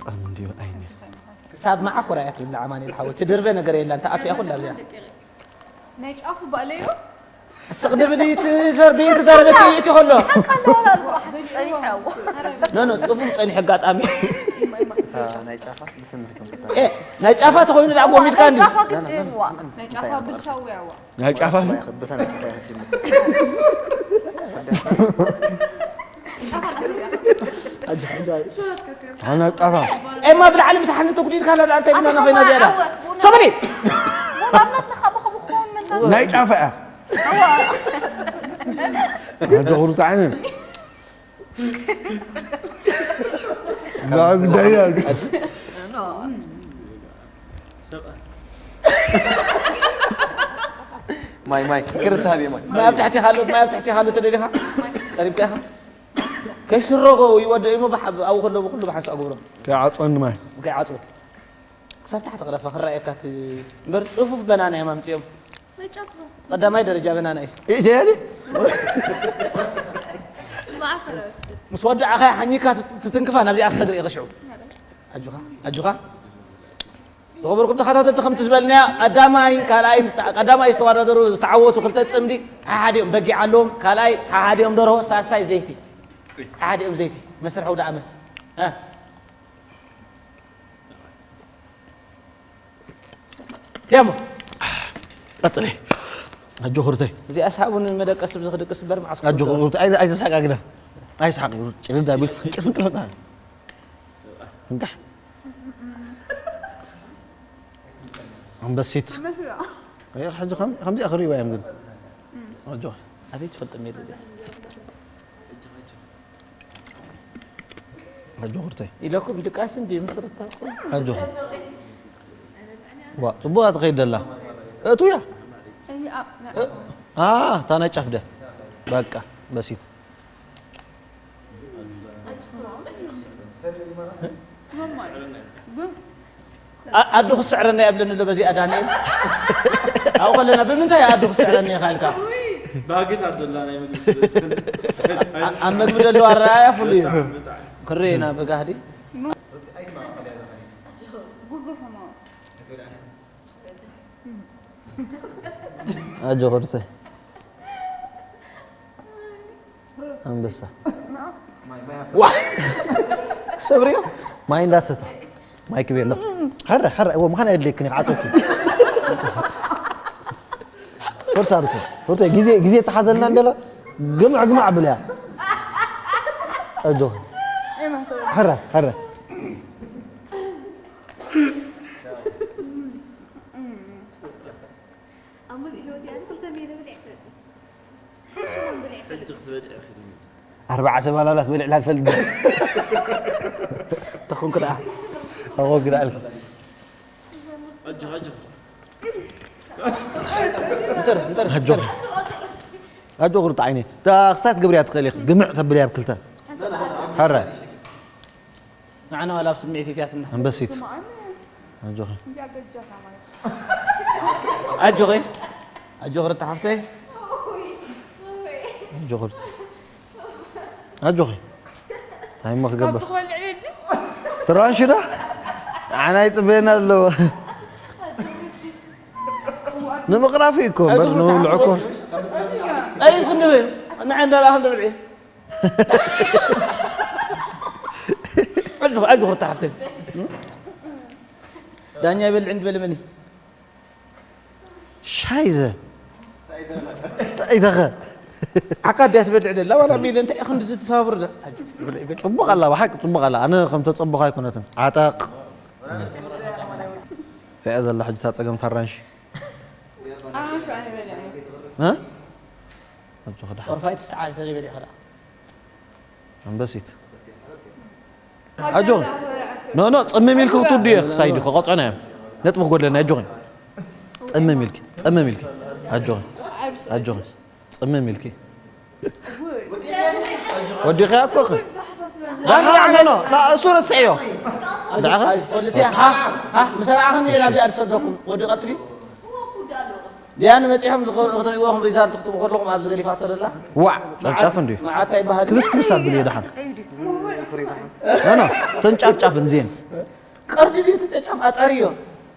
ጠርሚ እንዲዩ ኣይኒ። ክሳብ መዓኮር እያ ትብል ኣማኑኤል ሓወይ። ትድርበ ነገር የላን። ተኣትያ ኩላ ኣብዚኣ። ናይ ጫፉ ባእለዮ? ትስቕ ድብል እዩ፣ ትዘር-፣ ቢን ክዛረበኪ እዩ እቲ ከሎ። ሓቃ ኣለዋላ ኣልቦ ሓሲ ጸኒሑ ኣዎ። ኖ፣ ኖ፣ ጽፉፍ ጸኒሑ ኣጋጣሚ። እታ ናይ ጫፋ ብስምሪ ከም ትታ-፣ ኤ፣ ናይ ጫፋ ተኾይኑ ደኣ ጎሚድካ እንዲ። ጫፋ ግድን ዋ። ናይ ጫፋ ብልሻዊ ያዋ። ናይ ጫፋ። ብታ ናይ ጫፋ ክትጅምር። ኣጅ፣ ኣጅ፣ ኣጅ። ኣነ ጣፋ። ኤማ ብላዕሊ ብታሕኒ ተጉዲድካ ኣላ፣ እንታይ ቡና ኣነ ኮይና ከማ ዝያዳ? ዓወት፣ ቡና። ሰበሊ! ቡና እናትነኻ ብኸምኡ ክኸውን ምን ናይ ጣፋ እያ። ኣዋ። ኣንተ ኹሉ ጣዕሚ። ዳግ ዳያግ። ማይ፣ ማይ፣ ክርታብ እየ፣ ማይ። ማይ ኣብ ትሕቲ ሃሉ፣ ማይ ኣብ ትሕቲ ሃሉ ተደሊኻ? ቀሪብካ ኢኻ? ከይስረጎ ይወደ እሞ ብሓ-፣ ኣብኡ ከለዉ ኩሉ ብሓንሳእ ግብሮ። ከይዓጽወኒ ማይ። ከይዓጽዎ። ክሳብ ታሕቲ ቅረፋ ክረኣየካ እቲ እምበር ጽፉፍ በናና እዮም ኣምጺኦም። ናይ ጫካ። ቀዳማይ ደረጃ በናና እዩ። ኢትያዲ? ማዕከረ። ምስ ወዳእኻ ሓኒካ ትት-፣ ትትንክፋ ናብዚኣ ክሰግር ኢኻ ሽዑ። ኣጆኻ፣ ኣጆኻ። ዝኸበርኩም ተኸታተልቲ ከምቲ ዝበልናዮ ቀዳማይ ካልኣይ ምስ ተ-፣ ቀዳማይ ዝተወዳደሩ ዝተዓወቱ ክልተ ጽምዲ ሓሓዲኦም በጊዕ ኣለዎም፣ ካልኣይ ሓሓዲኦም ደርሆ፣ ሳሳይ ዘይቲ። ሓሓዲኦም ዘይቲ መስርሒ ኣውደ ዓመት። እ። ያሞ። ቀጽሊ። ኣጆ ኹርተይ። እዚኣ ስሓቡን መደቀሲ ብዚ ክድቅስ እምበር መዓስ ኣጆ ክውዳእ? ኹርተይ። ኣይ-፣ ኣይተሳቃ ግዳ። ኣይስሓቅ። ጭርዳ ቢል ፍንቅል ፍንቅል ፍንቅል። እንካሕ። ኣንበሲት። ኣይ፣ ሕጂ ከም-፣ ከምዚኣ ክርእይዋ እዮም ግን። ኣጆ። ኣቤት ትፈልጥ ሜዳ እዚኣ። ኣጆ ኹርተይ። ኢለኩም ድቃስ እንዲ ምስርታ እኮ። ኣጆ። ዋ፣ ጽቡቕ ትኸይድ ደላ። እቱ እያ። እዚ ኣብ እ-፣ አ፣ እታ ናይ ጫፍ ደ። በቃ፣ በሲት። አ-፣ ኣዱ ክስዕረና እያ ብለኒ ኣሎ በዚኣ ዳንኤል። ኣብኡ ከለና ብምንታይ ኣዱ ክስዕረኒ ኢኻ ኢልካ? ባህግታት ዘላ ናይ ምግቢ ስለ ዝኾነ። ኣ-፣ ኣብ መግቢ ዘለዋ ኣረኣእያ ፍሉይ እዩ። ብጣዕሚ፣ ብጣዕሚ። ክርኤና ብጋህዲ። ኣጆ ኹርተይ። ኣንበሳ። ዋ! ሰብርዮ? ማይ እንዳሰተ። ማይ ክቤሎ። ሐረ፣ ሐረ፣ እዎ፣ ምዃን ኣየድልየክን እዩ፣ ክዓጽወኪ። ፎርሳ ሩተ፣ ሩተ፣ ግዜ፣ ግዜ ተሓዘልና እንደሎ፣ ግምዕ፣ ግምዕ ኣብልያ። ኣጆ። ሐረ፣ ሐረ። ኣብ ምሉእ ህይወተይ ኣነ ክልተ ሚልዮን በሊዐ ኣይፈልጥን። ሕጂ ክትበልዒ ኢኺ ድዩ? ኣርባዕተ ባናናስ በሊዕና ንፈልጥ። ተኾንኩ ደኣ። ተኾንኩ ደኣ። ኣጆ፣ ኣጆ። እንተር፣ እንተር፣ ኣጆ። እንተር። ኣጆ ቁርጥ ዓይኒ። እታ ክሳት ግብርያ ትኽእል ኢኺ። ግምዕ ተብልያ ብክልተ። ሕረ። ንዓና ዋላ ኣብ ስምዒት እትያትና። ኣንበሲት። ኣጆኺ። ኣጆኺ። ኣጆኺ ርታ ሓፍተይ። ኣጆኺ ርታ። ኣጆኺ። እንታይ እሞ ክገብር? ትራንሽ ዳ? ንዓና ይጽበየና ኣለዎ። ንምቕራፍ እዩ እኮ፣ እምበር ንምብልዑ እኮ። ኣይ ክንዲ ንዓይ እንዳረኣኹ እንድብልዒ። ኣጆኺ፣ ኣጆኺ ርታ ሓፍተይ። ዳኛ ይበልዕ እንድበለ መን እዩ? ሻይዘ። እንታይ ተኸ? ዓካ ድያ ትበልዕ ደላ ዋላ ሚለ እንታይ ኢኹ እንድዚ ትሰባብር ደ-? ኣጆ፣ ይበልዕ፣ ይበልዕ። ጽቡቕ ኣላ፣ ብሓቂ ጽቡቕ ኣላ። ኣነ ከም ተጸበኹ ኣይኮነትን። ዓጠቕ። ሪኣ ዘላ ሕጂ እታ ጸገም ታራንሽ። ኣራንሽ ኣነ ይበልዕ። እ? ኣጆኺ ደሓን። ፎርፋይት ሰዓል ተዘይበሊዕኻ ደኣ። ኣንበሲት። ኣጆ። ኖ፣ ኖ፣ ጽምም ኢልኪ ክትውድዮ ኢኺ፣ ሳይዲ፣ ክቆጽዑና እዮም። ነጥቢ ክጎድለና፣ ኣጆኺ። ጽምም ኢልኪ፣ ጽምም ኢልኪ። ኣጆኺ። ኣጆኺ። ጽምም ኢልኪ። ወዲኺ እኮ ኢኺ። ደሓ፣ ኖ፣ ኖ፣ ና፣ እሱ ረስዕዮ። ደሓ። ፖሊስ፣ ሃ፣ ሃ፣ ምስ ረኣኽኒ እየ ናብዚኣ ዝሰደኩም። ወዲ ቀጥፊ። ድያ ንመጺሖም ክትሪእዎም ሪዛልት ክትቡ ከለኹም ኣብዚ ገሊፋቶ ደላ? ዋዕ ጫፍጫፍ እንድዩ። መዓታ ይበሃል። ክብስ ክብስ ኣብልዮ ደሓን። ኖ ኖ፣ እተን ጫፍጫፍ እንዚን። ቀርዲ ድዩ ትጨጫፍ ኣጻርዮ?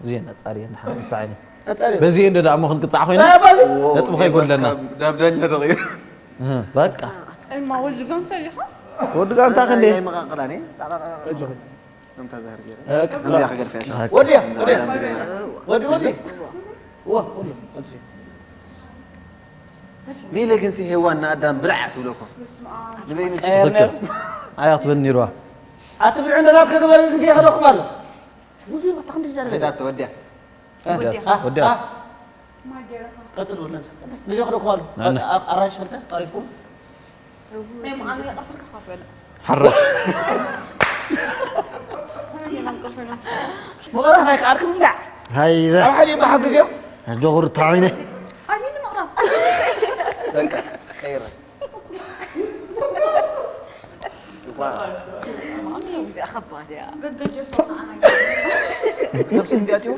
እዚን ኣጻርዮ ደሓን እንታይ ዓይነት? ኣጻርዮ። በዚ እንደ ደኣ እሞ ክንቅጻዕ ኮይና ባባዚ ነጥቢ ከይጎድለና። ዳብዳኛ ተቐይሩ። እህ፣ በቃ። እማ ወዲ ጋንታ ኢኻ? ወዲ ጋንታ ክንዴ? ይመቃቀላኒ። ከምታ ዛህር ገይረ። ወዲያ ወዲያ ወዲ ወዲ ሚለ ግን ሲ ሄዋን ንኣዳም ብልዓ ትብለኮ ንበይኑ ብትር ኣያ ክትበኒ ነይርዋ። ኣቲ ብልዑ እንደናት ከግበር ግዜ ከደኩም ኣሎ። ብዙ ተክንዲ ዘርገ ሄዳቶ ወዲያ ወዲያ ቀጥል ወለድ ግዜ ከደኩም ኣሎ። ኣራሽ ክልተ ቀሪፍኩም ሓረ መቐረት ኣይከኣልኩም እንዳ ሃይዘ ኣብ ሓደ ይበሓግ ግዜዮ ጆኽር ታዒነ ኣሚኒ ምቕራፍ ቀይረ እዚኣ ከባድ እያ ነብሲ እንዲያትዮ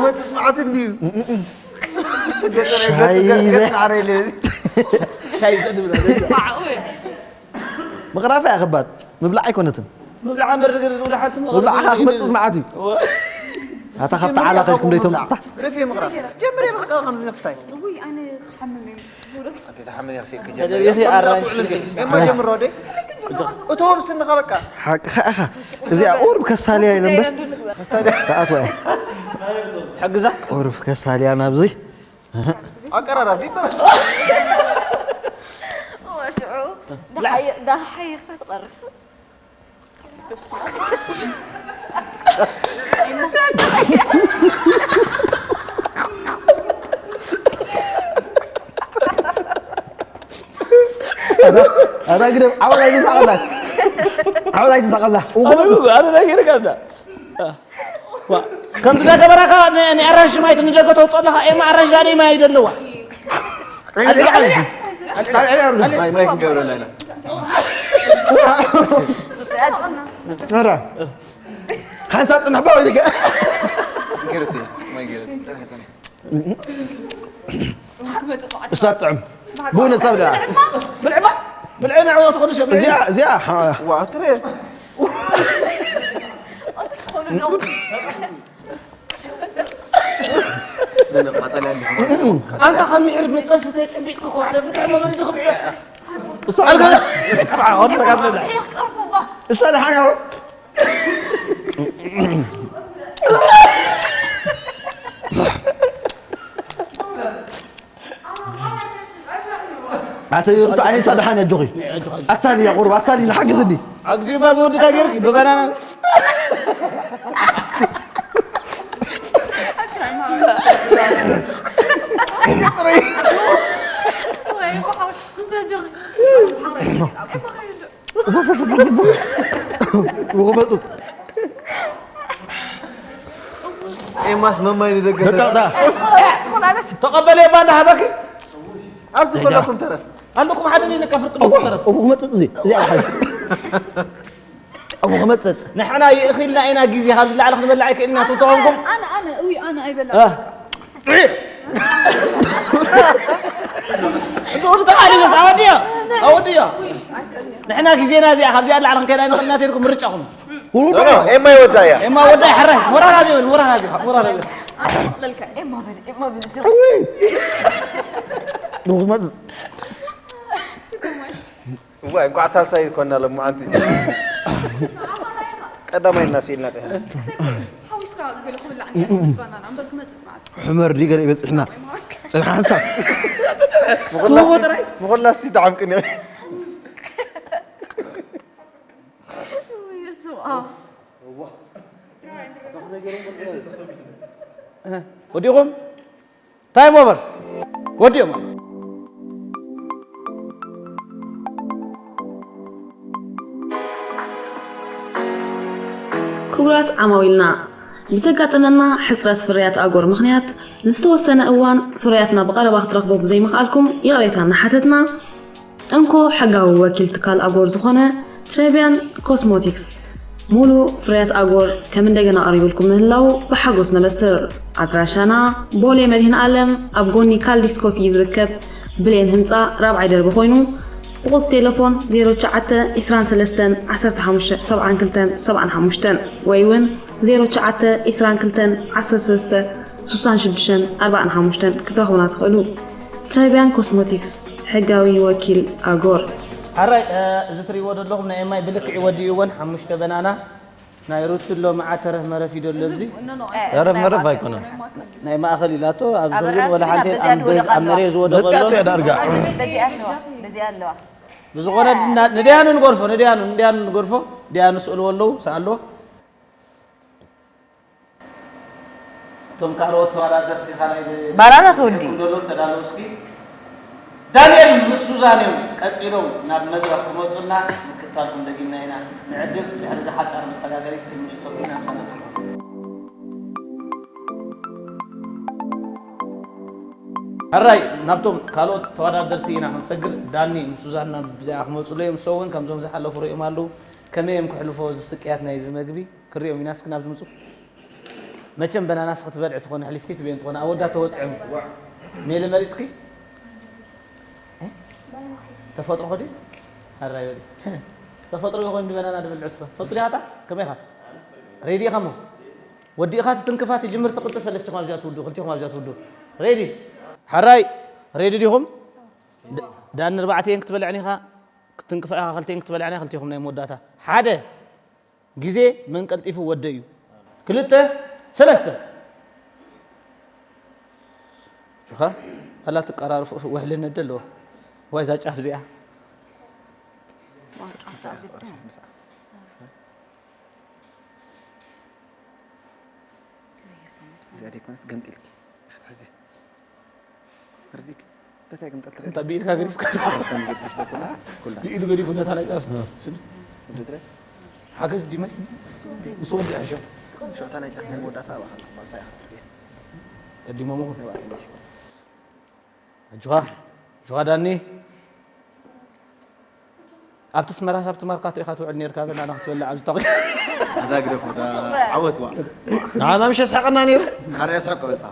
መፅእ መዓት እንድዩ ሃይዘ ሻይ ዘድብለ ምቕራፍ እያ ከባድ ምብላዕ ኣይኮነትን ምብላዕ እምበር ዝግድድ ወደ ሓንቲ ምብላዕ ከዓ ክመፅእ መዓት እዩ ኣታ ካብቲ ዓላ ከድኩም ደይተምፅታ ረፊ ምቕራፍ ጀምር የብልካ ከምዚ ክስታይ ውይ ኣነ ክሓምም እዮም ተሓመን ያክሲ ተደሪኺ ኣራንሽ እማ ጀምሮ ደ እቶ ብስንኻ በቃ ሓቅኻ ኢኻ እዚኣ ቁሩብ ከሳልያ ኢለ እምበር ተኣትዋ እያ ትሕግዛ ቁሩብ ከሳልያ ናብዚ ኣቀራራቢ ይበሃል ወስዑ ዳሓይኻ ትቐርፍ ኣታ ግደፍ ዓወት ኣይትሳቐላ ዓወት ኣይትሳቐላ ኣነ ነገር ጋዳ ከምዚ ዳገበራካ ንኣራንሽ ማይ ንደገ ተውፅኦ ኣለካ ኤማ ኣራንሽ ዳደ ማይ ዘለዋ ማይ ማይ ክንገብረላ ኢና ሓንሳብ ፅንሕባ ወይ ደገ ገይረቲ ማይ ገይረቲ ፅንሒ ፅንሒ እሳ ጥዕም ብእውነት ሰብ ደኣ ብልዕባ ብልዕ ንዕወት ትኾኑ ሰብ እዚኣ እዚኣ ዋ ትረ ትኾኑ ዶ ኣንታ ካብ ምሕር ብፀስተ ጨቢጥኩ ከዋሕደ ፍትሕ መበል ዝኽብዕዮ እሳ ደሓን ኣተ ዮርቱ ኣነ እሳ ደሓን እያ ጆኺ ኣሳሊ እያ ቁሩብ ኣሳሊ ንሓግዝኒ ኣግዚኡ ባ ዝወድታ ገይርኪ ብበናና ብክመፅፅ ኤማስ መማይ ንደገ በቃ እታ ተቐበለ ባ እንዳሃበኪ ኣብዚ ከለኩም ተረፍ ኣለኩም ሓደ ነይለካ ፍርቂ ተረፍ እቡ ክመፅፅ እዚ እዚኣ ሓሽ እቡ ክመፅፅ ንሕና ይእኽልና ኢና ግዜ ካብዚ ላዕሊ ክንበላዕ ኣይክእልና ትተኾንኩም ኣነ ኣነ እይ ኣነ ኣይበላ እቲ ሁሉ ተቃሊሰስ ኣወድዮ ኣወድዮ ንሕና ግዜና እዚኣ ካብዚኣ ላዕሊ ክንከይዳ ንኽእልና ተልኩም ምርጫኹም ኤማ ይወዛ እያ ኤማ ወዳይ ሕራይ ሞራል ኣብዮ ሞራል ኣብዮ ሞራል ኣብዮ ለልካ ኤማ በል ኤማ በል ንክመፅፅ እዋይ እንኳዕ ሳልሳይ ይኮና ለማዓንቲ ቀዳማይ እናስ ኢልና ፅሕና ሓዊስካ ገለ ክብላዕ እንዲያ ምስ ባናና እምበር ክመፅእ ማለት ሕመር ድዩ ገለ ይበፅሕና ፅንሓ ሓንሳብ ትህቦ ጥራይ ምኮላሲ ተዓምቅን እዩ ስማ ወዲኹም ታይም ኦቨር ወዲኦም ክቡራት ዓማዊልና ብዘጋጠመና ሕፅረት ፍርያት ኣጎር ምኽንያት ንዝተወሰነ እዋን ፍርያትና ብቐረባ ክትረኽቦ ብዘይምኽኣልኩም ይቕሬታ እናሓተትና እንኮ ሕጋዊ ወኪል ትካል ኣጎር ዝኾነ ትሬቢያን ኮስሞቲክስ ሙሉ ፍርያት ኣጎር ከም እንደገና ቀሪቡልኩም ምህላው ብሓጎስ ነበስር። ኣድራሻና ቦሌ መድህን ኣለም ኣብ ጎኒ ካልዲስ ኮፊ ዝርከብ ብሌን ህንፃ ራብዓይ ደርቢ ኮይኑ ብቁፅ ቴሌፎን ዜሮ ትሽዓተ ዕስራን ሰለስተን ዓሰርተ ሓሙሽተ ሰብዓን ክልተን ሰብዓን ሓሙሽተን ወይ እውን ዜሮ ትሽዓተ ዕስራን ክልተን ዓሰርተ ሰለስተ ስሳን ሽዱሽተን ኣርባን ሓሙሽተን ክትረኽቡና ትኽእሉ። ትራይቢያን ኮስሞቲክስ ሕጋዊ ወኪል ኣጎር። ሓራይ እዚ ትሪእዎ ዘለኹም ናይ ኤምኣይ ብልክዕ ወዲእዎን ሓሙሽተ በናና ናይ ሩትሎ መዓተረፍ መረፍ ይደሎ እዚ ረፍ መረፍ ኣይኮነን። ናይ ማእኸል ኢላቶ ኣብዚ ግን ወላ ሓንቲ ኣብ መሬት ዝወደቐ መፅያቶ እያ ዳርጋ። በዚ ኣለዋ። ብዝኾነ ንዳያኑ ንገርፎ ንዳያኑ ንዳያኑ ንገርፎ ዳያኑ ስእልዎ ኣለዉ ሰኣልዎ። እቶም ካልኦት ተወዳደርቲ ካልኣይ ባናና ተወዲኡ። ዘለዉ ተዳለዉ እስኪ። ዳንኤል ምስ ሱዛን እዮም ቀጺሎም ናብ መድረኽ ክመጹና ምክታልኩም ደጊምና ኢና ንዕድም። ድሕሪ እዚ ሓጻር መሰጋገሪት ክንምልሰኩም ኢና። ምሳና ጽንሑ። ሕራይ ናብቶም ካልኦት ተወዳደርቲ ኢና ክንሰግር። ዳኒ ምስ ሱዛን ናብ ብዚኣ ክመጹ እዮም። ንሶም እውን ከምዞም ዝሓለፉ ርእዮም ኣለዉ። ከመይ እዮም ክሕልፎ እዚ ስቅያት ናይዚ መግቢ? ክሪኦም ኢና እስኪ ናብዚ ምጹ። መቸም በናናስ ክትበልዕ ትኾን ሕሊፍኪ ትበን ትኾን ኣብ ወዳ ተወጥዕም ሜለ መሪጽኪ ተፈጥሮ ኾዲ ሃራይ ወዲ ተፈጥሮ ይኾን በናና ድብል ዕስባ ትፈጥሮ ያታ ከመይ ኻ ሬዲ ኻሞ ወዲ ኻ ትንክፋት ጅምር ትቅጽ ሰለስተ ኹም ኣብዚያ ትውዱ ክልቲ ኹም ኣብዚያ ትውዱ ሬዲ ሓራይ ሬዲ ዲኹም ዳን ኣርባዕተ ክትበልዕኒ ኻ ክትንክፋ ኢኻ ክልተ ክትበልዕኒ ክልቲኹም ናይ መወዳእታ ሓደ ግዜ መን ቀልጢፉ ወደ እዩ። ክልተ ሰለስተ ጁኻ ኣላ ትቀራርፉ ውሕልነት ዶ ኣለዎ ዋይ እዛ ጫፍ እዚኣ እዚኣ ደይኮነት ገምጢልኪ ክትሕዘ ርዲክ እንታይ ገምጠልቲ እንታ ብኢድካ ገዲፍካ ብኢዱ ገዲፉ ነታ ናይ ጫፍ ሓገዝ ዲማ ምስ ወዲ ሕሾ ሾታ ናይ ጫፍ ናይ መወዳእታ ኣባኻ ማብሳያ ቀዲሞም ኹ ኣጆኻ ኣጆኻ ዳኒ ኣብቲ ስመራስ ኣብቲ ማርካቶ ኢኻ ትውዕል ነርካ በናና ክትበልዕ ኣብዚ ታቑ ኣዛ ግደፍ ዓወት ዋ ንዓና ምሽ ኣስሓቀና ነይሩ ካርያ ስሕቅ በልሳ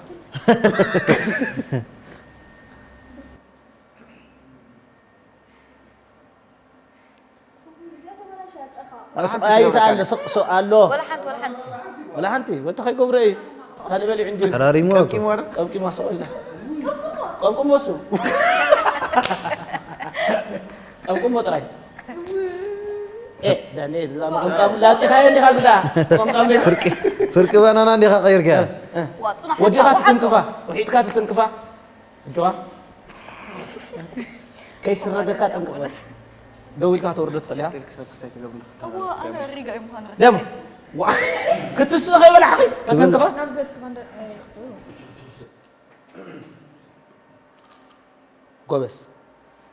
ኣስቃይት ኣለ ስቅሶ ኣሎ ወላ ሓንቲ ወላ ሓንቲ ወላ ሓንቲ ወንተ ከይገብረ እዩ ካልእ በሊዑ እንዲ ተራሪሙ እኮ ቀምቂማ ስቆ ኢላ ቀምቅሞ እሱ ቀምቅሞ ጥራይ ዳንኤል እዛ መቐምቃም ላፂኻዮ እንዲኻ ዝዳ ቀምቃም ፍርቂ ባናና እንዲኻ ቀይርካያ ወዲኻ ትትንክፋ ውሒጥካ ትትንክፋ ኣጆኻ ከይስረገካ ጠንቅቕ በል ደው ኢልካ ተወርዶ ትኽእል ኢኻ ደሞ ክትስእ ከይበላዕኺ ተተንክፋ ጎበዝ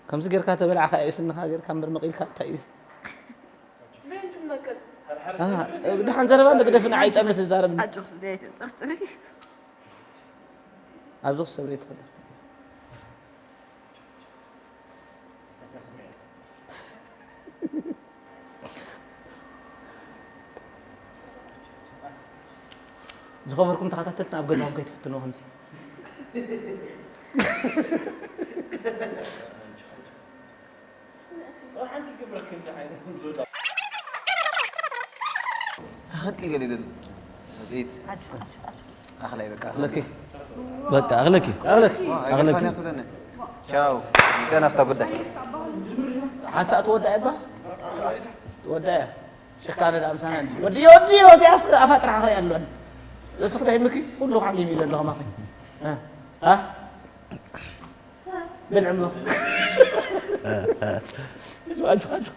ከምዚ ጌርካ ተበላዕካ እዩ ስንኻ ጌርካ እምበር መቒልካ እንታይ እዩ ደሓን ዘረባ ንግደፍና ዓይጠመ ትዛረብ ኣብዚ ክሰብሪ ትኽእል ዝኸበርኩም ተኸታተልትና ኣብ ገዛኹም ከይትፍትንዎ ከምዚ ሓንቲ ገሊልን በቃ ኣኽለኪ ኣኽለኪ ቻው። እንተ ናፍታ ጉዳይ ሓንሳእ ትወዳ እባ ትወዳ እያ ጭካነ ዳ ምሳና እንጂ ወዲ ወዲ ወዚኣስ ኣፋ ጥራሕ ክርኢ ኣለኒ እስኽ ዳይምኪ ኩሉ ካብ ሊም ኢለ ኣለኹ ማኺ እ እ ብልዕሞ ኣጆ ኣጆ ኣጆ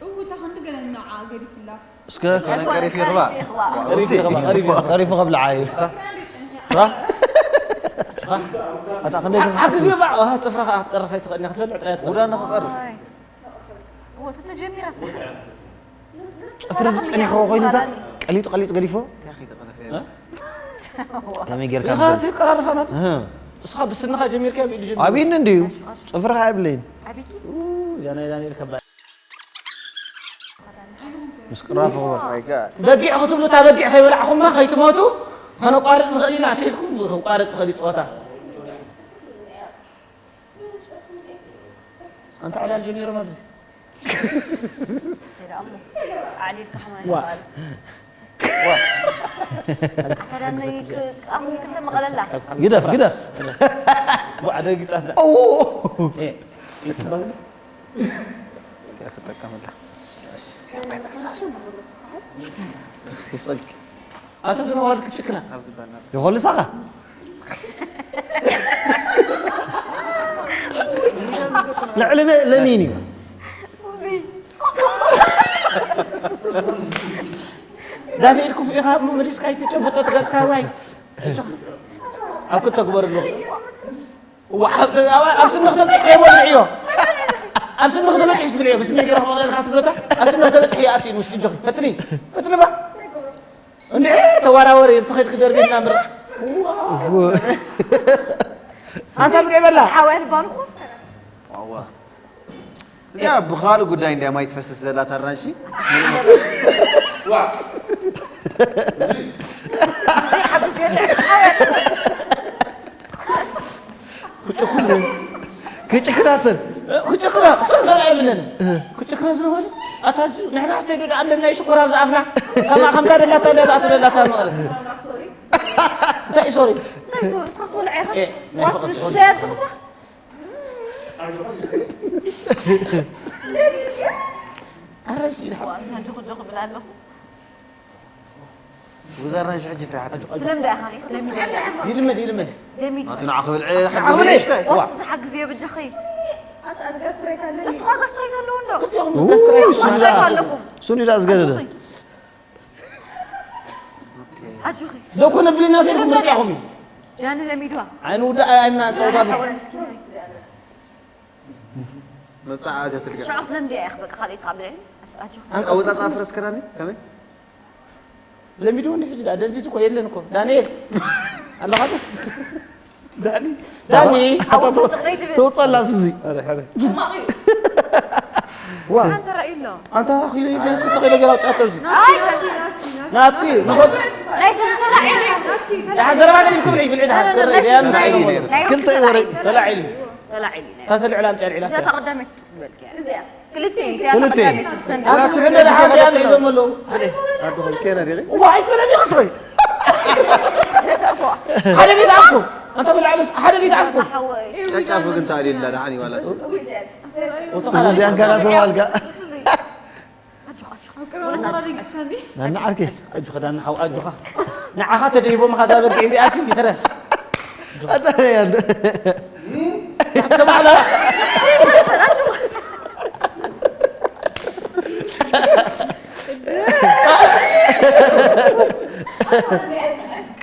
እውታ ክንዲ ገለ እናዓ ገዲፍላ እስከ ከነን ቀሪፍ ይኽባ ቀሪፉ ከብልዓ እዩ ኣታ ክንደይ ኣብ ግዜ ባዕ ጽፍራ ከዓ ክትቀርፍ ኣይትኽእል ክትበልዕ ጥራይ ትኽእል ውዳና ክቐርፍ እዎ ተተጀሚራ ጥፍሪ ጸኒሕዎ ኮይኑ ቀሊጡ ቀሊጡ ገዲፎ ከመይ ጌርካ ኢኻ ትቀራርፋ ናቱ እስኻ ብስንኻ ጀሚርካ ብኢዱ ጀሚሩ ኣብይኒ እንድዩ ጽፍርኻ ኣይብለይን ኣቢኪ እዛ ናይ ዳንኤል ከባድ ምስ ቅራፍ እኮ። My God። በጊዕ ክትብሉ፣ እታ በጊዕ ከይበላዕኹማ ከይትሞቱ፣ ከነቋርጽ ንኽእል ኢና፣ ኣትሒድኩም ክቋረጽ ዝኽእል እዩ ጸወታ። ኣንታ ዕላል ጀሚሮም ኣብዚ። ኣዕሊልካ ከማን ዋ። ይባል። ኣታ ዳነይ ክ-፣ ክልተ መቐለላ። ግደፍ፣ ግደፍ። ዋ፣ ደጊጻት ዳ። ኦ! ኤ፣ ጽጽባል። ሲያስጠቀምላ። ሲጸግ። ኣታ ዝመዋል ክጭክና። ይኾልሳኻ? ልዕሊ መ-፣ ለሚን እዩ። ዳንኤል ክፉእ ኢኻ፣ እሞ መሊስካ ኣይትጨብጦ፣ ትገጽካ ዋይ። ኣብ ክተግበርሉ። ዋ፣ ኣብ፣ ኣብ፣ ኣብ ስንኽ ተብጽሕ ከይሞ ብልዕዮ። ኣብ ስንኽ ተበጽሕስ ብልዕዮ። ብስኒ ገይረ ክመቕለልካ ትብሎታ። ኣብ ስንኽ ተበጽሕ ይኣቱ እዩ ውሽጢ እጆኺ። ፈትኒ። ፈትኒ ባ። እንዴ ተዋራወሪ፣ ብትኸይድ ክደርቢ እና ምር-፣ ዋው። ኣንታ ብልዕ በላ። ሓወያ ልባልኹ። ዋዋ። እዚኣ ብኻልእ ጉዳይ እንድያ ማይ ትፈስስ ዘላ ታራንሺ። ክጭኩና ሰብ። ክጭኩና ሰብ ገና የብለን። ክጭኩና ዝነበረ ኣታ ንሕና ኣስተይዶ ደኣ ኣለና ሽኮር ኣብዚ ኣፍና። ከማ ከምታ ደላታ ደላታ ደላታ መቐረት። እንታይ ሶሪ? እንታይ ሶሪ? እስኻ ክትበልዕ ኢኻ? ኤ፣ ናይ ፍቕሪ ትኾን። ኣረ፣ እሺ፣ ድሓን። ዋ፣ ሳንጆ ክዶ ክብል ኣለኹ። ጉዛራን ሽሕ ጅፍሪ ሓቲ። ትለምዳ ኢኻ፣ ይልመድ፣ ይልመድ። ለሚድ። ኣቲ ንዓ ክብል፣ እ፣ ሓንቲ ኣሁን ንእሽተይ። ዋ። ዋት ዝሓግዝ እየ በጃኺ። እሱ ኸ ጋስትራይት ኣለዎ እንዶ? ክልቲኦም ኡ፣ ጋስትራይት። ሱኒ ጋስትራይት ዳ-፣ ኣለኩም። ሱኒ ዳ ዝገደደ። ኣጆኺ። ኣጆኺ። ደኮ ነብልና ከይድኩም ምርጫኹም እዩ። ዳኒ ለሚድዋ። ኣይንውዳእ፣ ኣይና ጸወታ። ሓወይ ምስኪን። መብጻዓ ኣትያ ትልጋ። ሽዑ ክትለምድያ ኢኺ፣ በቃ፣ ካልኣይቲ ካብ ብልዒ። ኣጆኺ። ኣወጻጽኣ ፍረስ ከዳኒ፣ ከመይ? ለሚዱ እንዲ ሕጂ ዳ-፣ ደንዚት እኮ የለን እኮ። ዳንኤል። ኣለኻ ዶ? ዳኒ። ዳኒ። ሓወይ ትውስቕ ዘይትብል። ተውጸላ ሱዚ። ኣረ፣ ኣረ። ሕማቕ እዩ። ዋ። ኣንተ ራእዩ ኣሎ። ኣንታ ኺሎ ይብላስ ክልተ ኪሎ ግራም ጫት ኣብዚ። ኣይ፣ ናትኪ፣ ናትኪ፣ ናትኪ። ናትኪ እዩ። ንኸ-፣ ናይ ሱዚ ተላዒሉ እዩ። ናትኪ፣ ተላዒሉ። ደሓን ዘረባ ገዲፍኩም ብልዒ፣ ብልዒ ደሓን። ኣረ፣ ገረ፣ ናይ ደያኑ ሱዚ ሳይኖ። ተላዒሉ እዩ። ናይ ተላዒሉ እዩ። ተላዒሉ እዩ። እታ ተልዕላ ኣምፅኣ ልዒላ እዛ እታ። እታ ቀዳመይቲ ጡፍ በልኪ እያ። እዚኣ። ክልተ እየን፣ ክልተ እየን። ክልተ እየን። ኣቲ ብዕደ ደሓን ደያኑ ሒዞም ኣለዉ። ብልዒ። ኣድኹም ኬና ዲኺ? እዋ፣ ኣይትበለኒ፣ ክስኸይ። ሓደ ቤት ኣፍኩም። ኣንታ ብላዕሊ ሓደ ቤት ኣፍኩም። ሓወይ። ጨጫፉ ግን ታሊላ ደሓን ይዋላ። እዚኣን ካላ ተባልካ። ናና ዓርከይ። ኣጆኻ ዳና ሓው፣ ኣጆኻ። ንዓኻ ተደሂቦም ኻዛ በጊዕ እዚኣሲ ይትረፍ። ኣታ ያለ። ተባዕላ።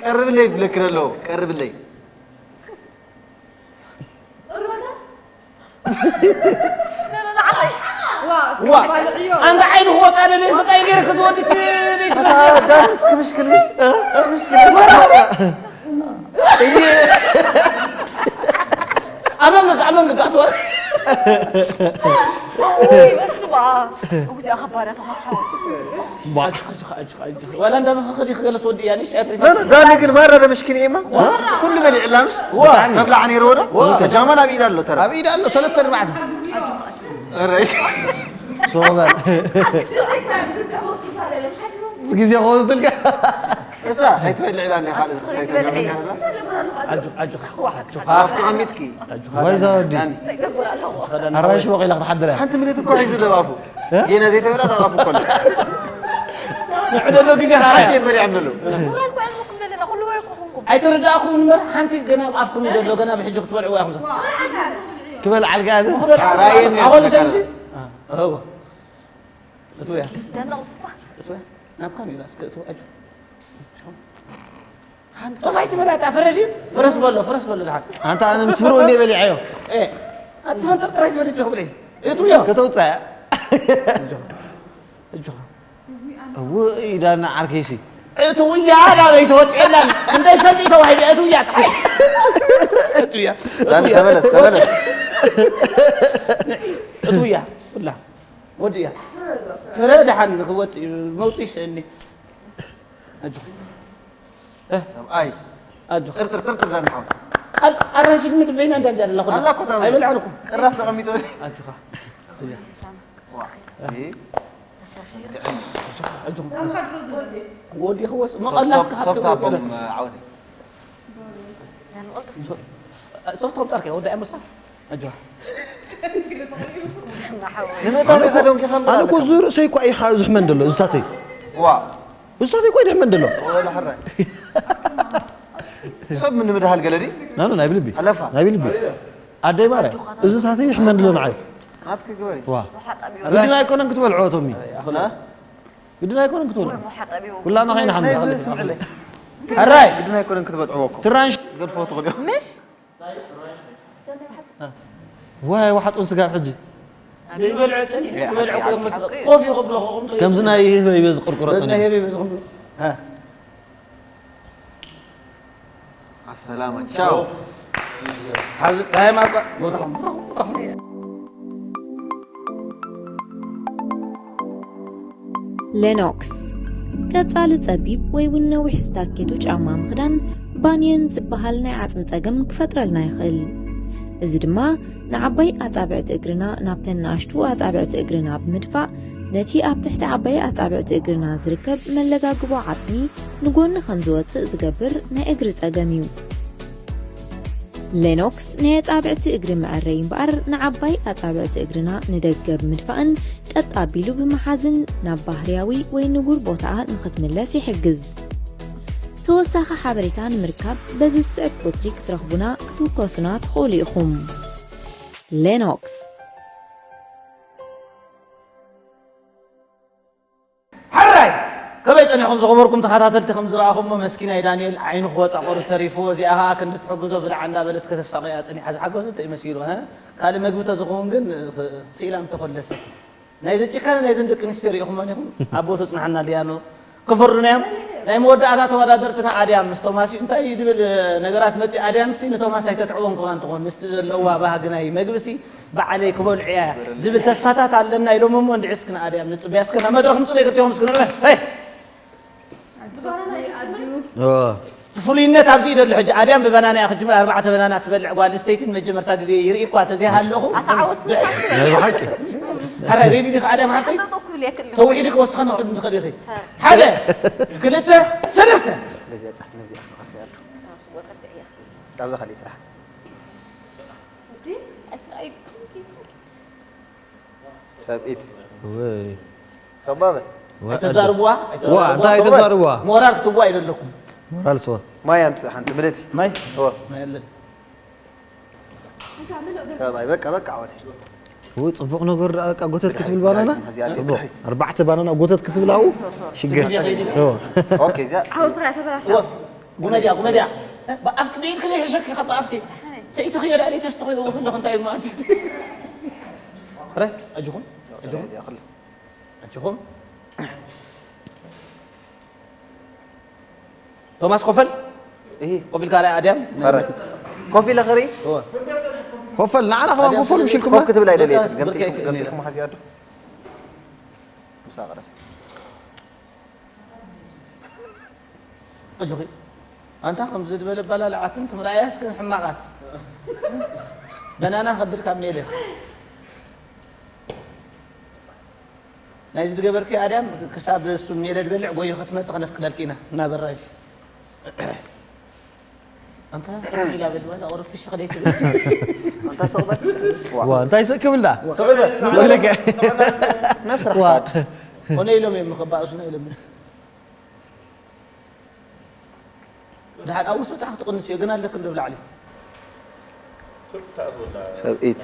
ቀርብለይ ብለክረ ኣለዎ፣ ቀርብለይ። ዋ፣ ኣንታ ዓይኑ ክወጣ ደለ ስታይ ገይረ ክትወዲ ት-፣ ት-፣ ዳንስ ክምሽ ክምሽ፣ ክምሽ ክምሽ። ኣመንገጋ፣ ኣመንገጋ፣ ኣትወ-፣ ውይ፣ በስመ ኣብ። እግዚኦ፣ ከባድ እያ፣ ቶማስ ሓወይ። ኣጆኻ፣ ኣጆኻ፣ ኣጆኻ፣ ኣጆኻ። ዋላ እንዳመኸኸ ዲኺ ገለስ ወዲ እያ፣ ንእሽተይ ኣትሪፋ። ዳኒ ግን ማራ ዶ ምሽኪን እየማ? ዋ። ኩሉ በሊዕላ ምሽ? ዋ። መብላዕ ነይርዎ ዶ? ዋ። ጃማ ናብ ኢዳ ኣሎ ተራ። ኣብ ኢዳ ኣሎ፣ ሰለስተ ኣርባዕተ። ኣረ። ሶበል። ግዜ ክወስድልካ። እሳ፣ ኣይትበልዕ ኢላ እንዲያ ካልእ ኣጆኻ፣ ኣጆኻ፣ ኣጆኻ። ኣፍኪ ቀሚጥኪ። ኣጆኻ፣ ወይ ዘወዲ። ዳኒ። ኣራንሺ ወቂላ ክትሓድር እያ። ሓንቲ ሚኒት እኮ ሒዙ ኣሎ ኣፉ። እ? ጌና ዘይተበላ ኣብ ኣፉ እኮ ኣሎ። ንዕደሎ ግዜ ኸዓ። ሓንቲ እየ በሊዖም ዘለዉ። ኣይተረዳእኩም እምበር ሓንቲ ገና ኣብ ኣፍኩም እዩ ዘሎ፣ ገና ብሕጂ ክትበልዕዎ ኢኹም። ክበልዓልካ ኣነ። ራእየኒ ኣኾሉ ሰምቲ? እወ። እትውያ። እትውያ። ናብ ካሜራ እስከ እትው፣ ኣጆ። ሓንቲ ሶፋይ ትበላ፣ እታ ፍረድ እዩ። ፍረስ በሎ፣ ፍረስ በሎ፣ ደሓን። ኣንታ ኣነ ምስ ፍርኡ እንደ በሊዐዮ። ኤ፣ ኣትፈንጥር ጥራይ ትበል፣ እጆ ክብለይ። እትውዮ። ከተውፅኣ እያ። እጆ። እጆ። እውይ፣ ዳና ዓርከይሲ። እትውያ፣ ዳበይ ተወፅኤላን። እንደይ ሰልጢ ተዋሂደ፣ እትውያ፣ ጥራይ። እትውያ። ዳኒ፣ እትውያ። ተመለስ፣ ተመለስ። እትውያ፣ ብላ። ወዲያ ፍረ ደሓን ክወፅእ እዩ፣ መውፅእ ይስእኒ። ኣጆኻ። ሰብኣይ ኣጆኻ። ጥርጥር ጥርጥር ዳንሓው ኣል- ኣራንሺ ድምድ በይና እንዳብዛ ደላ ኩላ ኣዛ ኮታ ኣይበልዐልኩም። ቅራፍ ተቐሚጦ ኣጆኻ። እዚኣ። ዋ እዚ ኣጆኻ። ወዲ ክወስ መቐላስ ክሓብቲ ሶፍት ሃቦም ዓወት ሶፍት ከምጣርከ ወዲ ኣምርሳ። ኣጆኻ። ንምእታው ኢኻ ደንጊኻ እምበር ኣነ እኮ ኣለካ። እዚ ርእሰይ እኳ ይሓ ዝሕመን ደሎ እዝታተይ ዋ እዝታተይ እኳ ይድሕመን ደሎ ወላ ሕራይ ሰብ ምን ምድሃል ገለዲ ናኑ ናይ ብልቢ ኣለፋ ናይ ብልቢ ኣደይ ማርያ እዝታተይ ይሕመን ደሎ ንዓይ ናትክ ግበሪ ዋ ግድን ኣይኮነን ክትበልዖ ቶሚ ግድን ኣይኮነን ክትበልዖ ኩላና ከይንሓምም ናይ ዝስምዕለይ ሕራይ ግድን ኣይኮነን ክትበልዕዎ እኮ ትራንሽ ገድፎ ትኽእሉ ምሽ ዋይ ወሓጡን ስጋብ ሕጂ ዘይበልዖ ፀኒሑ ክበልዖ ክመስሎ ኮፍ ይኽብሎ ከቕምጦ ከምዚ ናይ ህበይ በዚ ቁርቁሮ በዚ ናይ ጸኒሑ ህበይ በዚ ክብሎ ኣሰላማ ቻው ሓዚ ዳይማ እኳ ቦታኹም ቦታኹም ቦታኹም ሌኖክስ ቀጻሊ ጸቢብ ወይ እውን ነዊሕ ስታኬቶ ጫማ ምኽዳን ባንየን ዝበሃል ናይ ዓጽሚ ጸገም ክፈጥረልና ይኽእል። እዚ ድማ ንዓባይ ኣጻብዕቲ እግርና ናብተን ንኣሽቱ ኣጻብዕቲ እግርና ብምድፋእ ነቲ ኣብ ትሕቲ ዓባይ ኣጻብዕቲ እግርና ዝርከብ መለጋግቦ ዓጽሚ ንጎኒ ከም ዝወጽእ ዝገብር ናይ እግሪ ጸገም እዩ። ሌኖክስ ናይ ኣጻብዕቲ እግሪ መዐረዪ እምበኣር ንዓባይ ኣጻብዕቲ እግርና ንደገ ብምድፋእን ቀጥ ኣቢሉ ብምሓዝን ናብ ባህርያዊ ወይ ንቡር ቦታኣ ንኽትምለስ ይሕግዝ። ተወሳኺ ሓበሬታ ንምርካብ በዚ ዝስዕብ ቁጽሪ ክትረኽቡና ክትውከሱና ትኽእሉ ኢኹም። ሌኖክስ ሕራይ ከመይ ጸኒኹም ዝኸበርኩም ተኸታተልቲ ከም ዝረኣኹሞ መስኪናይ ዳንኤል ዓይኑ ክወጻ ቆሩ ተሪፍዎ እዚኣ ኸኣ ክንዲ ትሕግዞ ብላዕ እንዳበለት ከተሳቕያ ጸኒሓ ዝሓገዘቶ እዩ መሲሉ እ ካልእ መግቢ ተዝኸውን ግን ስኢላ ምተኾለሰት ናይዚ ጭካነ ናይዘን ደቂ ኣንስትዮ ርኢኹሞን ኢኹም ኣቦ ተጽንሓና ሊያኖ ክፈርዱና እዮም ናይ መወዳእታ ተወዳደርትና ኣድያም ምስ ቶማስ እዩ እንታይ ድብል ነገራት መጺ ኣድያምሲ ንቶማስ ኣይተትዕቦን ከማን ትኾን ምስቲ ዘለዋ ባህጊ ናይ መግብሲ ባዕለይ ክበልዑ እያ ዝብል ተስፋታት ኣለና ኢሎም እሞ እንድዒ እስኪ ንኣድያም ንጽበያ እስከ ናብ መድረኽ ምጹ ደይ ክልቲኦም እስኪ ንርአ ሄይ እቲ ፍሉይነት ኣብዚ እዩ ዘሎ ሕጂ ኣድያም ብበናና እያ ክጅምር ኣርባዕተ በናና ትበልዕ ጓል ኣንስተይቲ ንመጀመርታ ግዜ ይርኢ እኳ ተዘይሃለኹ ኣታ ዓወት ናይ ብሓቂ ሓራይ ሬዲ ዲኻ ኣድያም ሓፍተይ ጠጠው ክብል የክል ተውሒድክ ወስኸና ክትብል ትኽእል ኢኺ ሓደ ክልተ ሰለስተ ነዚኣ ጫፍ ነዚኣ ክኸፍያ ኣሎ ካብዛ ካልእ ጥራሕ ሰብኢት ወይ ሰባበ ወይ ተዛርብዋ ዋ እንታይ ተዛርብዋ ሞራል ክትዋ ይደለኩም ሞራል ስዋ ማይ ኣምፅእ ሓንቲ ምልእቲ ማይ ዋ ማይ ኣለን ሰብኣይ በቃ በቃ ዓወተይ ወይ ጽቡቕ ነገር ደኣ በቃ ጎተት ክትብል ባናና እዚኣ ጽቡቕ ኣርባዕተ ባናና ጎተት ክትብል ኣው ሽገር ግዜ ከይዱ ኦ ኦኬ እዚኣ ዓወትኻ ተበላሽ ወፍ ጉመድያ ጉመድያ ብኣፍኪ ብኢድኪ ዘይሕሸኪ ካብ ብኣፍኪ ተኢትኽዮ ዳኣ ተስተኽዮ ከለኹ እንታይ ማለት ሕረ ኣጅኹም ኣጅኹም ኣጅኹም ቶማስ ኮፈል እሂ ኮፍ ኢልካ ርኣይ ኣድያም ኧረ ኮፍ ኢለ ክርኢ ኮፈል ንዓና ከማን ኮፈል ምሽልኩም ኮፍ ክትብል ኣይደለየትን ብርኬ ገምጢልኩም ክእል ገምጢልኩም ሓዚኣ ዶ ምሳ ቀረስ ኣጆኺ ኣንታ ከምዚ ዝበለ ባላልዓትን ትምርኣያስ ግን ሕማቓት በናና ከብድ ካብ ሜለ ናይዚ ዝገበርክዮ ኣድያም ክሳብ እሱ ሜለ ዝበልዕ ጎዩ ክትመጽእ ክነፍቅደልኪ ኢና እናበራሽ ኣንታ ኢላ በል ዋላ ቁሩብ ፍሽኽ ደይትብል ኣንታ ስቕ በል ዋ እንታይ ስእ ክብላ ስቕ በል ወለከ ናብ ስራሕ ዋ ክኣቱ ኮነ ኢሎም እዮም ክባእሱና ኢሎም ድሓር ኣብ ውስጥ መጽሓፍ ትቕንስ እዮ ግን ኣለክ እንዶ ብላዕሊ ሰብኢት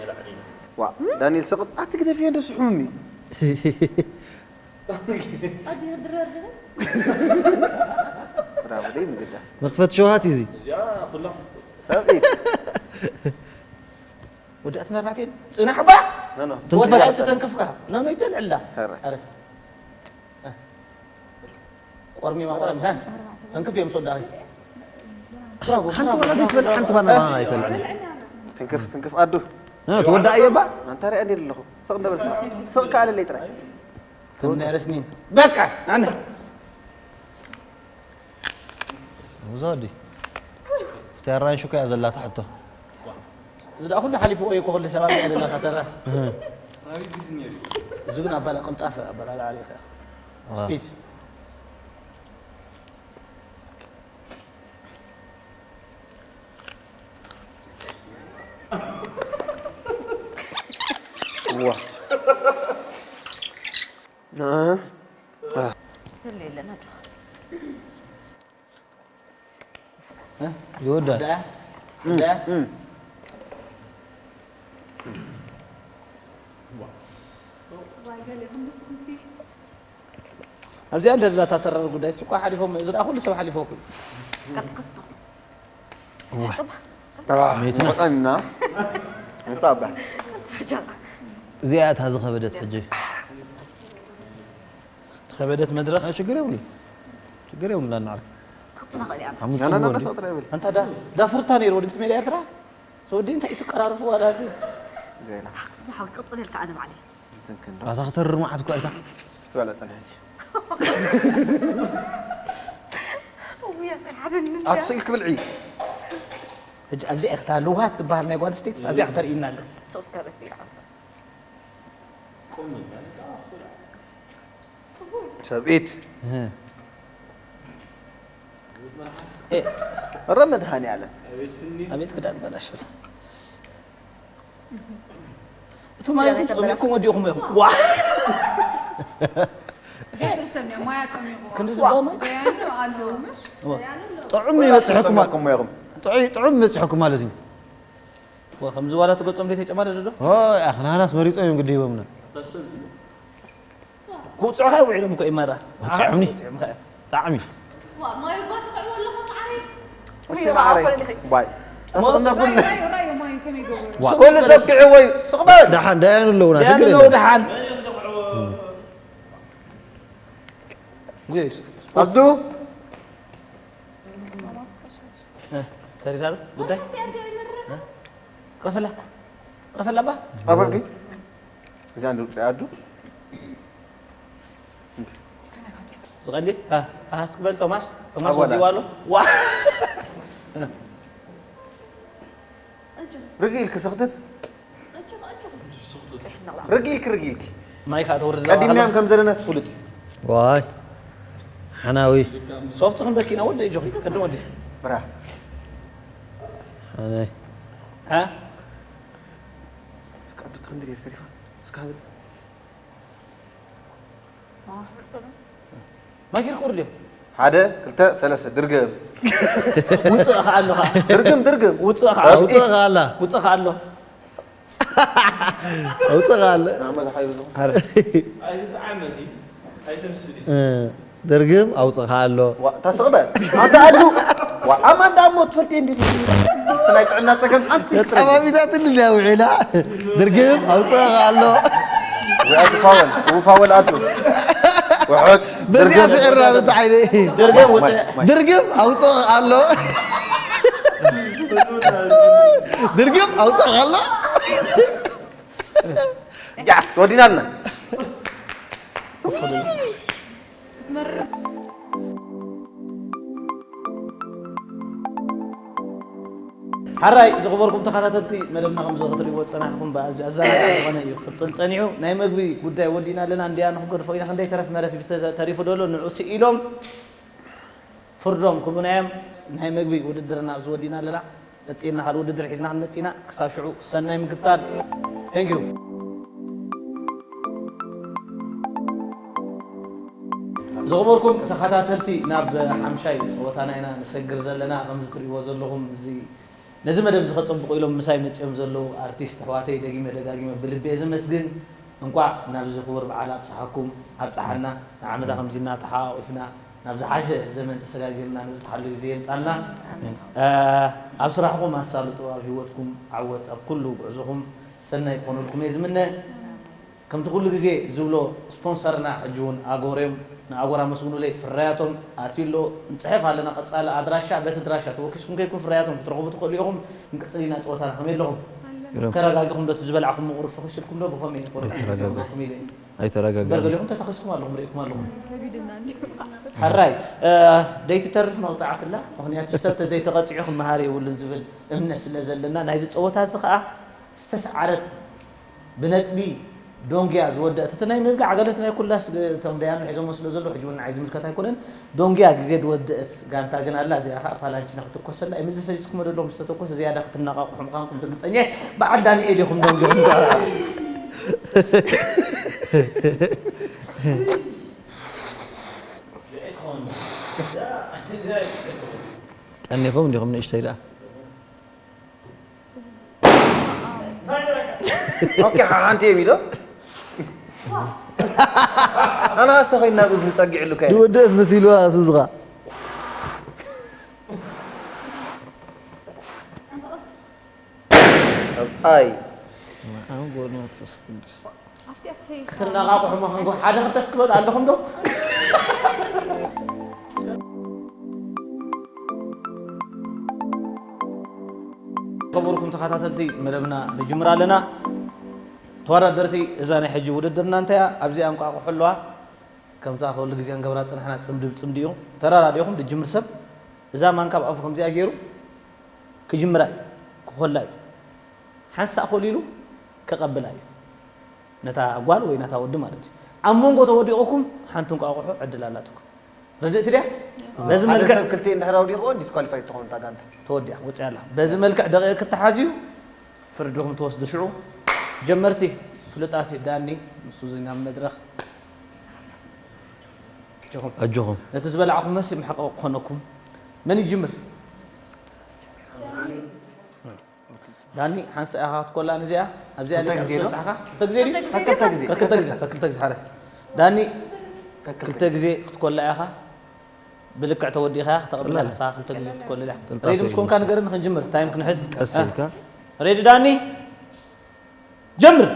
ዋ ዳንኤል ስቕ ኣቲ ግደፍዮ እንዶ ስሑምም እዩ ብራቮ ደይ ምግዳስ መኽፈት ሸውሃት እዩ እዚ ሰብኢት ወዲ ኣትና ኣርባዕቴን ጽናሕ ባ ኖ ኖ ወፈራቱ ተንክፍካ ኖ ኖ ይተልዕላ ኧረ። ኣረ ቆርሚማ ቆርሚ ሃ ተንክፍ እዮም ሶዳኺ ብራቮ ሓንቲ ባናና ይትበልዕ ሓንቲ ባናና ኣይተልዕን ትንክፍ ትንክፍ ኣዱ እ፣ ትወዳእ እየ እባ። ኣንታ ሪኣ እንዲየ ዘለኹ። ስቕ እንደ በል ስቕ። ስቕ ከኣለለይ ጥራይ። ከምዚ ናይ ረስኒን። በቃ፣ ኣነ። እዛ ወዲ። ኣብቲ ኣራንሺ እኮ እያ ዘላታ ሕቶ። እዚ ደኣ ኩሉ ሓሊፍዎ እዩ እኮ፣ ኩሉ ሰብ ኣብዚኣ ዘላታ ተራ። እህ። እዚ ግን ኣባላ ቅልጣፈ፣ ኣባላ ላዕሊ ኢኻ። ዋ። ስፒድ። ዋ። እ? እ። የለ፣ የለ፣ ናቱ። እ? ይወዳል። ዳ? እ፣ ዳ? እ። ኣብዚኣ እንደ ዘላታ ተራር ጉዳይ፣ እሱ እኳ ሓሊፎም፣ እዚ ደኣ ኩሉ ሰብ ሓሊፎ እኮ። ቀጥቅስ። እዋ። ሜትና። መጠንና። እንጻባ። እዚኣ እታ ዝኸበደት ሕጂ። ዝኸበደት መድረኽ? ኣይ፣ ችግር የብሉን። ችግር የብሉን፣ እንዳናዕረ። ክትነኽእል እያ። ሓሙስ ናና፣ ናና፣ ጽምብል። በስ ጥራይ በል። ኣንታ ዳ-፣ ዳ ፍሩታ ነይሩ ወዲ ቤት ሜዳ ኤርትራ? ወዲ እንታይ ትቀራረፉ ዋላ እዚ? ዜና። ሓው፣ ክቕጽል ኢልካ ኣነ ባዕለይ። ትንክን ዶ? ኣታ ከተርር መዓት እኮ ኢልካ። ትበለጸ ሕጂ። እውይ፣ ኣስሓተኒ እንጃ። ኣትስኢልክ ብልዒ። ሕጂ ኣብዚኣ ኢኽታ ልውሃት ትበሃል ናይ ጓል ስቴትስ ኣብዚኣ ክተርእይና ኣሎ። ሶስ ከበስ ኢላ። ሰብኢት። እህ። እ። ረ መድሃኔ ዓለም። ኣቤት ክዳን በላሸል። እቱ ማይ ጸሚቕኩም ወዲኹም ኢኹም። ዋ። ዘይትርሰም እያ፣ ማያ ጸሚቑዋ። ክንዲ ዝባው ማይ? ደያኑ ኣለዉ፣ ምሽ? ዋ። ደያኑ ኣለዉ። ጥዑም ይበጽሐኩም። ጸሚቕኩም ኢኹም። ጥዑይ-፣ ጥዑም ይበጽሐኩም ማለት እዩ። ዋ፣ ከምዚ ዋላ ትገጾም ዘይተጨማደዱ ዶ? ኦ፣ ኣኽናናስ መሪጾም እዮም ግዲ ሂቦምና። ክውጽዑኻ ውዒሎም እኮ ይመራ። ውጽዖምኒ። ውጽዖምኻ እዮም። ብጣዕሚ። ዋ፣ ማይ እባ ትኽዕቦ ኣለኻ መዓረይ። እሺ፣ መዓረይ። ባይ። ሞት ኣስመጉልኒ። ራዩ፣ ራዩ፣ ማዩ ከመይ ይገብሩ? ዋ። ኩሉ ዘብኪዑ ወይ ስቕ በል። ደሓን፣ ደያኑ ኣለውና፣ ደያኑ ችግር ኣለዉ፣ የለን። ደሓን። ጉዳይ ውስጥ። ኣዱ። እ፣ ተሪራ ዶ ጉዳይ? እ? ቅረፈላ። ቅረፈላ እባ። ኣበርጊ። እዛ እንዶ ውፅእ ኣዱ። ዝቐሊል? እ፣ ኣሃስ ክበል ቶማስ? ቶማስ ኣወላ። ወዲዋ ኣሎ? ዋ! ርግኢልኪ ስኽትት? ርግኢልኪ፣ ርግኢልኪ። ማይ ከዓ ተወርድ ቀዲምናዮም ከም ዘለና ስፍሉጥ እዩ። ዋይ። ሓናዊ። ሶፍት ክንበኪና ወዲ እጆኺ፣ ቅድም ወዲ። ብራ። ሓናይ። ሃ? እስካ ኣዱ ትኽንድር እየ ተሪፋ። እስካ ሃብል። ማጊር ቁርድዮ። ሓደ፣ ክልተ፣ ሰለስተ፣ ድርግም። ውፅእ ከዓ ኣለኻ። ድርግም፣ ድርግም። ውፅእ ከዓ። ኣውፅእ ከዓ ኣላ። ውፅእ ከዓ ኣሎ። ኣውፅእ ከዓ ኣለ። ናመ ዝሓዩ ኣለኹ። ኣረ። ኣይትጠዓመቲ፣ ኣይተምስሊ። እ፣ ድርግም ኣውፅእ ከዓ ኣሎ። ዋ፣ ታስቕ በል። ኣንተ ኣዱ። ዋ፣ ኣማን ደኣ እሞ ትፈልጥ እንዴ? ምስቲ ናይ ጥዕና ጸገም ኣንሲ። ተጣባቢታትኒ እንድያ ውዒላ። ድርግም ኣውፅእ ከዓ ኣሎ። ወይ ኣዱ ፋወል፣ እቡ ፋወል ኣዱ። ውሑድ። በዚኣ ድርግም። ስዕራ ርታ ዓይነ። ድርግም ውፅእ። ድርግም ኣውፅእ ከዓ ኣሎ። ድርግም ኣውፅእ ከዓ ኣሎ። ያስ፣ ወዲናልና። ሓራይ ዝኽበርኩም ተኸታተልቲ መደብና፣ ከምዚ ክትሪእዎ ዝጸናሕኩም ብኣዝዩ ኣዘናጋዒ ዝኾነ እዩ ክቕጽል ጸኒሑ። ናይ መግቢ ጉዳይ ወዲእና ኣለና። እንድያ ንኽገድፎ ኢና፣ ክንደይ ተረፍ መረፍ እዩ ተሪፉ ዘሎ፣ ንዑ ስኢሎም ፍርዶም ክህቡና እዮም። ናይ መግቢ ውድድርና ኣብዚ ወዲእና ኣለና። ቀጺልና ካልእ ውድድር ሒዝና ክንመጽእ ኢና። ክሳብ ሽዑ ሰናይ ምክትታል። Thank you። ዝኽበርኩም ተኸታተልቲ፣ ናብ ሓምሻይ ጸወታና ኢና ንሰግር ዘለና። ከም ዝትሪእዎ ዘለኹም፣ እዚ፣ ነዚ መደብ እዚ ከጸብቑ ኢሎም ምሳይ መጺኦም ዘለዉ ኣርቲስት ኣሕዋተይ፣ ደጊመ ደጋጊመ ብልቢ እየ ዘመስግን። እንቋዕ ናብዚ ክቡር በዓል ኣብጽሓኩም፣ ኣብጽሓና። ንዓመታ ከምዚ እናተሓቋቑፍና ናብ ዝሓሸ ዘመን ተሰጋጊርና ንበጽሓሉ ግዜ የምጻልና። ኣሜን። እ፣ ኣብ ስራሕኩም ኣሳልጦ፣ ኣብ ህይወትኩም ዓወት፣ ኣብ ኩሉ ጉዕዞኹም ሰናይ ክኾነልኩም እየ ዝምነ። ከምቲ ኩሉ ግዜ ዝብሎ፣ ስፖንሰርና ሕጂ እውን ኣጎር እዮም። ንኣጎር ኣመስግኑለይ። ፍርያቶም ኣትዩ ኣሎ። ንጽሕፍ ኣለና። ቀጻሊ ኣድራሻ፣ በቲ ኣድራሻ ተወኪስኩም ከይድኩም ፍርያቶም ክትረኽቡ ትኽእሉ ኢኹም። ክንቅጽል ኢና ጸወታና። ከመይ ኣለኹም? ተረጋጊኹም ዶ እቲ ዝበላዕኹም ቁሩብ ፈኺሱልኩም ዶ ብኸመይ ቁሩብ ኣይተረጋጋኹም። ኣይተረጋጋኹም። እምበር ገሊኹም ተታኺስኩም ኣለኹም ርእኩም ኣለኹም። ሕራይ ደይትተርፍ መቕፃዕትላ ምኽንያቱ ሰብ ተዘይተቐፂዑ ክመሃር የብሉን ዝብል እምነት ስለ ዘለና ናይዚ ፀወታ እዚ ከዓ ዝተሰዓረት ብነጥቢ ዶንግያ ዝወደአት እቲ ናይ ምብላዕ ገለት ናይ ኩላስ እቶም ደያኑ ሒዞሞ ስለ ዘለዉ ሕጂ እውን ንዓይ ዝምልከት ኣይኮነን። ዶንግያ ግዜ ዝወደአት ጋንታ ግን ኣላ። እዚኣ ከዓ ፓላንቺና ክትኮሰላ እዩ። ምዚ ፈዚዝኩሞ ዘለኹም ዝተተኮሰ ዝያዳ ክትነቓቕሑ ምዃንኩም ርግፀኛ እየ። በዓል ዳንኤል ኢኹም ዶንግኹም። ጠኒኹም እንዲኹም ንእሽተይ ደኣ ኦኬ ሓንቲ እዮም ኢሎ ኣና ኣስተኸይና ብዝ ንጸጊዕሉ ከ ዝወደእት መሲልዋ ሱዝኻ ሰብኣይ ኣብ ወወልድ ወመንፈስ ቅዱስ ክትነቓቕሑ መኸንኩ ሓደ ክልተ እስክበሉ ኣለኹም ዶ? ክቡርኩም ተኸታተልቲ መደብና ንጅምር ኣለና። ተወዳደርቲ እዛ ናይ ሕጂ ውድድርና እንታይ እያ? ኣብዚኣ እንቋቑሖ ኣለዋ። ከምታ ኩሉ ግዜ ንገብራ ዝጸናሕና ጽምዲ ብጽምዲ እዩ። ተራዳዲኹም ድጅምር ሰብ እዛ ማንካ ኣብ ኣፉ ከምዚኣ ገይሩ ክጅምራ እዩ ክኾላ እዩ። ሓንሳእ ኮሊሉ ከቐብላ እዩ። ነታ ጓል ወይ ነታ ወዲ ማለት እዩ። ኣብ መንጎ ተወዲቑኩም ሓንቲ እንቋቑሖ ዕድል ኣላትኩም። ርድእቲ ድያ? በዚ ሓደ መልክዕ ሰብ ክልተ እንድሕር ኣውዲቕዎ ዲስኳሊፋይ ትኸውን እታ ጋንታ ተወዲኣ ወፂኣ ኣላ። በዚ መልክዕ ደቂቕ ክተሓዝዩ ፍርድኹም ትወስዱ። ሽዑ ጀመርቲ ፍሉጣት ዳኒ ንሱ እዚ ናብ መድረኽ ኣጆኹም። ኣጆኹም። ነቲ ዝበላዕኹም መሲ መሕቀቕ ክኾነኩም። መን ይጅምር? ዳኒ ሓንሳእ ኢኻ ክትኮላ ንዚኣ ኣብዚኣ ክልተ ሊካ ግዜ ዶ? ዝበፅሓኻ ክልተ ግዜ ድዩ? ክልተ ግዜ ክልተ ግዜ ክልተ ግዜ ሓደ ዳኒ ክልተ ግዜ ክትኮላ ኢኻ ብልክዕ ተወዲኻ ተቐብላ ሓሳ ክልተ ግዜ ክትኮላ ኢኻ ቅልጣፈ ሬዲ ምስ እዩ ኮንካ ዝመስል። ንገርኒ ክንጅምር ታይም ክንሕዝ ቀስ ኢልካ ሬዲ ዳኒ ጀምር